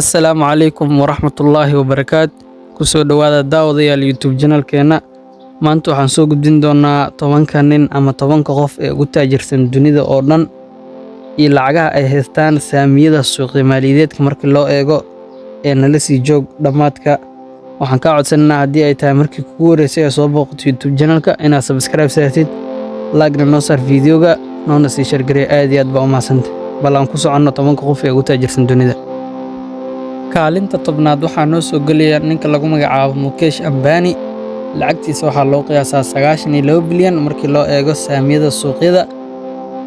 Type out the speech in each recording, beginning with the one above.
Assalaamu calaykum waraxmatullaahi wabarakaatu. Kusoo dhowaada, daawadayaal, YouTube channelkeena. Maanta waxaan soo gudbin doonaa 10-ka nin ama 10-ka qof ee ugu taajirsan dunida oo dhan iyo lacagaha ay haystaan, saamiyada suuqya maaliyadeedka markii loo eego. Ee nala sii joog dhammaadka. Waxaan kaa codsanaynaa, haddii ay tahay markii kugu horeysay ee soo booqato YouTube channelka, inaad subscribe saartid, like-na noo saar videoga, noona sii share garee. Aad iyo aad baa u mahadsantay. Bal aan ku soconno 10-ka qof ee ugu taajirsan dunida. Kaalinta 10aad waxaa noo soo gelaya ninka lagu magacaabo Mukesh Ambani. Lacagtiisa waxaa loo qiyaasaa 92 bilyan markii loo eego saamiyada suuqyada.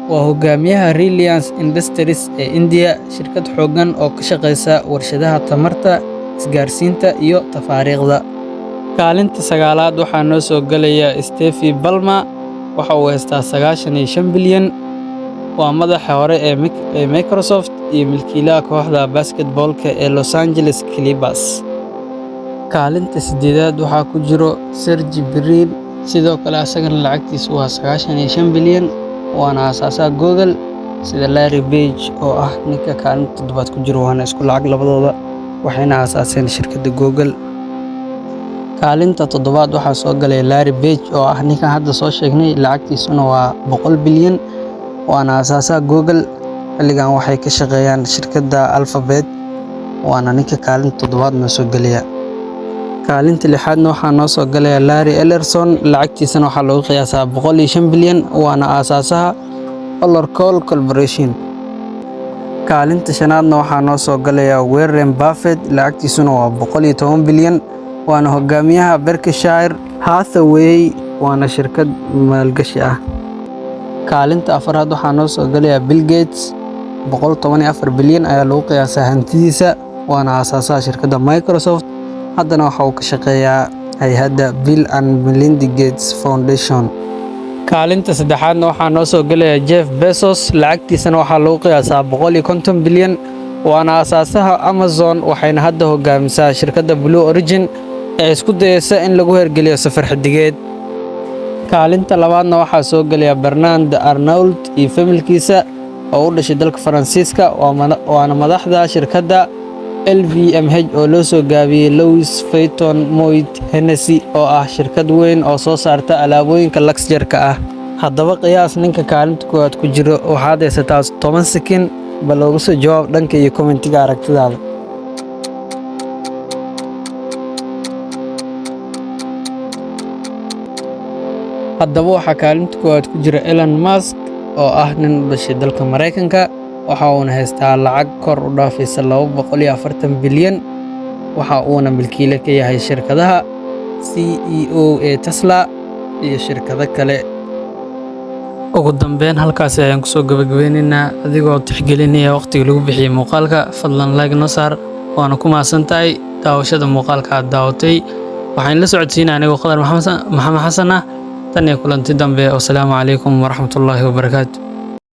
Waa hogaamiyaha Reliance Industries ee India, shirkad xooggan oo ka shaqeysa warshadaha tamarta, isgaarsiinta iyo tafaariiqda. Kaalinta sagaalaad waxaa noo soo gelaya Steve Ballmer. Waxa uu haystaa 95 bilyan. Waa madaxa hore ee Microsoft iyo milkiilaha kooxda basketballka ee Los Angeles Clippers. Kaalinta sideedaad waxaa ku jiro Sergey Brin. Sidoo kale asagana lacagtiisu waa 95 bilyan, waana aasaasaha Google, sida Larry Page oo ah ninka kaalinta toddobaad ku jiro, waana isku lacag labadooda, waxayna aasaaseen shirkadda Google. Kaalinta toddobaad waxaa soo galay Larry Page oo ah ninkan hadda soo sheegnay, lacagtiisuna waa 100 bilyan, waana aasaasaha Google. Xilligan waxay ka shaqeeyaan shirkadda Alphabet, waana ninka kaalinta toddobaad noo soo gelaya. Kaalinta lixaadna waxaa noo soo galaya Larry Ellison, lacagtiisana waxaa lagu qiyaasaa 105 bilyan, waana aasaasaha Oracle Corporation. Kaalinta shanaadna waxaa noo soo galaya Warren Buffett, lacagtiisuna waa 110 bilyan, waana hogaamiyaha Berkshire Hathaway, waana shirkad maalgashi ah. Kaalinta afraad waxaa noo soo galaya Bill Gates, 114 bilyan ayaa lagu qiyaasaa hantidiisa, waana aasaasaha shirkadda Microsoft. Haddana waxa uu ka shaqeeyaa hay'adda Bill and Melinda Gates Foundation. Kaalinta saddexaadna waxaa noo soo gelaya Jeff Bezos, lacagtiisana waxaa lagu qiyaasaa 150 bilyan, waana aasaasaha Amazon, waxayna hadda hogaamisaa shirkadda Blue Origin ee isku dayeysa in lagu hergeliyo safar xidigeed. Kaalinta labaadna waxaa soo gelaya Bernard Arnault iyo familkiisa oo u dhashay dalka Faransiiska, waana madaxda shirkadda LVMH oo loo soo gaabiyey Louis Vuitton Moet Hennessy, oo ah shirkad weyn oo soo saarta alaabooyinka luxury-ka ah. Haddaba qiyaas ninka kaalinta koowaad ku jiro. Waxaad haysataa 10 sekin. Bal ooga soo jawaab dhanka iyo commentiga aragtidaada. Haddaba waxaa kaalinta koowaad ku jira Elon Musk oo ah nin u dhashay dalka Maraykanka. Waxa uuna haystaa lacag kor u dhaafaysa 240 bilyan. Waxa uuna milkiile ka yahay shirkadaha CEO ee Tesla iyo shirkado kale. Ugu dambeyn, halkaasi ayaan kusoo gabagabeynaynaa. Adigoo tixgelinaya waqtiga lagu bixiyey muuqaalka, fadlan like noo saar, waana ku mahadsan tahay daawashada muuqaalka aad daawatay. Waxaan la socodsiinaa anigoo Qadar Maxamed Xasan ah. Tan iyo kulanti dambe, wasalaamu calaykum waraxmatullaahi wabarakaatu.